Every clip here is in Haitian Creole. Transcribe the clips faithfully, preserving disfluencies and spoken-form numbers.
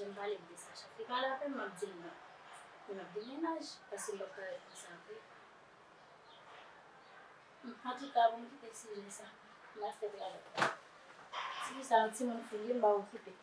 Jan m pale m de sa chak li pale avè m, m ap di l non. Men m ap demennaj, paske m p ap ka ret konsa vre. Antouka, pou m kite sijè sa, m al fè travay. Ti fi sa, yon timoun fini, m pa okipe.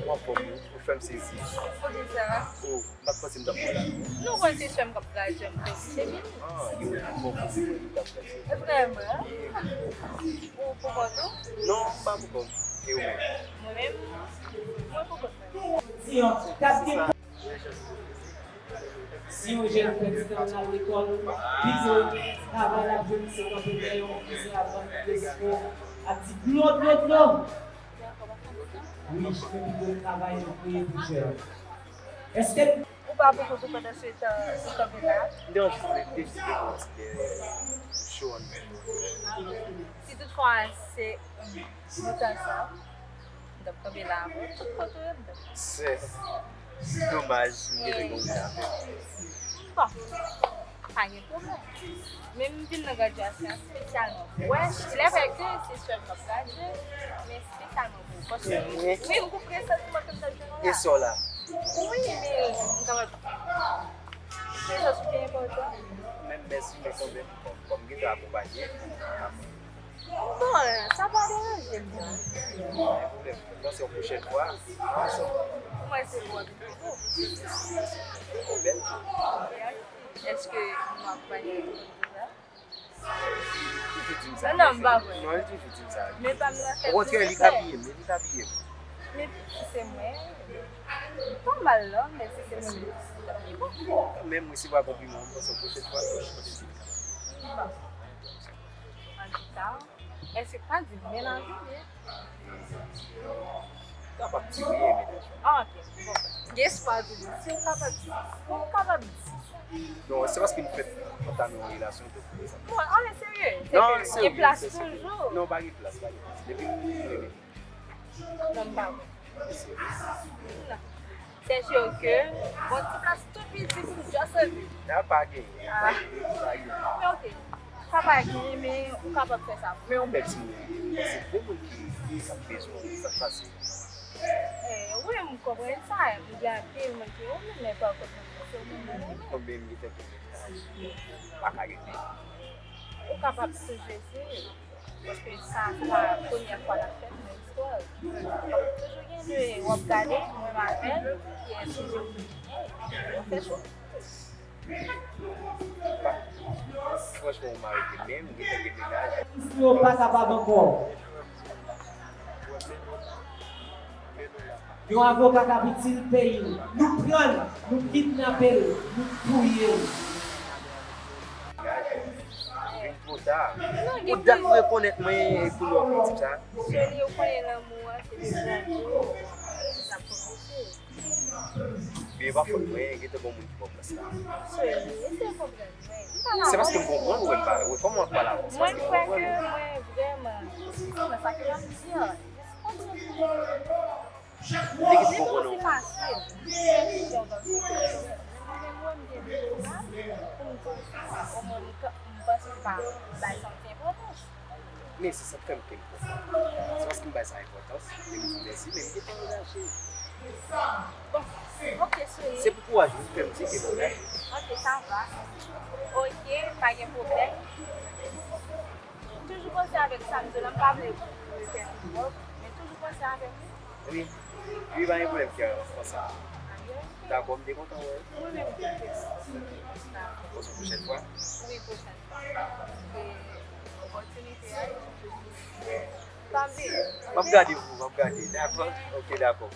Ou anfòm wi, ou fè m sezi. Poukisa? Oh, m pa t panse m t ap wè w la non. Nou wè se sè m k ap gradye m fè se vini. Ah, yo, ou anfòm wi, ou t ap gradye. E vrèman? Ou pou kont ou? Non, m pa pou kont mwen. E ou menm? Mwen menm, mwen pou kont mwen. Si yon jèn fè ti tan l al lekòl, pito travay l ap jwenn se kanpe dèyè yon mizè ap vann despo, ap di dlo, dlo, dlo. Wi, men pito travay nou kreye pou jèn. Èske ou pa pou kont ou pandan se tan ou kanpe la? M te jis, te jis leve yon ti dèyè cho an. Si toutfwa se nou t ansanm, m t ap kanpe la avè w tout kote w ye m t ap. Se domaj, m gentan gen yon moun avè m. Bon, pa gen pwoblèm. Men m vin nan gradyasyon an espesyalman pou wè, ilèvrè ke se sè m k ap gradye, men espesyalman pou ou. Paske, wi, m konprann santiman ke m t ap jwenn la. E sè w la? Wi, men m kapab. Prezans ou te enpòtan. Men mèsi, men kanmenm, kòm, kòm m gentan akonpanye. Bon, sa pa deranje m non. Pa gen pwoblèm. Bon, se yon pwochèn fwa. Pou mwen, se ou ap di pou. Ou bèl tou. Èske nou ap pale konsa? Toujou di m sa. Non, non, m pa kwè. Non, li toujou di m sa. Men pa m nan fè. Okontrè, li ka piye m, li ka piye m. Men si se mwen, pa mal non, men si se mwen, li ta pi bon. Menm resevwa konpliman, m panse yon pwochèn fwa, m panse se li ka. Bon. Antouka, èske pa di m menaj ou byen? Kapab di wi, e menaj mwen. Ah, ok. Bon, gen espwa toujou. Si w kapab di, si w kapab di. Non, se paske m fèk antame yon relasyon tou. Bon, ale serye. Non, serye, gen plas toujou. Non, pa gen plas, pa gen plas. Depi m renmen. Non, m pa wè. Non. C'est sûr que, bon, ti plas tou piti pou m just anvi. Sa pa gen. Ah. Pa gen, pa gen. Men ok. Sa pa gen, men ou kapab fè sa pou mwen. Men yon bèl timoun. Se bon moun ki, ki ap bezwen w. Sa k pase? Eh, wi, m konprann sa. M gen anpil moun ki renmen, men pa kont mwen, se ou menm mwen renmen. Konbyen m gentan gen menaj? Pa ka gen menaj. Ou kapab toujou eseye. Paske sa, se pa premyè fwa n ap fè l nan istwa. Toujou gen de, w ap gade, mwen m avè l, kiyès ki gen, w ap fè chwa. Franchman, ou marye menm, ou gentan gen mennaj. Yo pa kapab ankò. Yon avoka k ap itil peyi l, nou pran l, nou kidnape l, nou touye l. Vin twò ta. Ou dat rekonèt mwen koulè w ap tip sa. Cheri, ou konnen lanmou an, se de granmoun. Sa konplike. Men e pa fòt mwen, gentan gon moun ki ba w plas la. Cheri, eseye konprann mwen. Se paske m konprann ou wè m pa, wè kòman w ap pale avè m. Mwen kwè ke mwen vrèman, nan sa ke w ap di an, Li gen ti konprann non. Li fasil. Mwen menm, mwen, m gen de kouraj pou m di sa. Omwen, m ka, m Paske m pa bay sa yon ti enpòtans. Men se sa k fè m te kontan. Se paske m bay sa enpòtans, e m di w mèsi, men m gentan angaje. Bon, ok, sweetie. Se pou kouraj ou k fè m di ke m angaje. Ok, sa va. Ok, pa gen pwoblèm. M toujou panse avèk sa m di w la, m pa vle fè twòp, men toujou panse avè m wi. Wi, wi, pa gen pwoblèm, Kiara, m ap panse a. Dakò, m te kontan wè w. Mwen menm tou, Kiara. Dakò. Bon, se pwochèn fwa? Wi, pwochèn fwa. Paske opòtinite a, pa bliye. M ap gade pou ou, m ap gade. Dakò? Ok, dakò.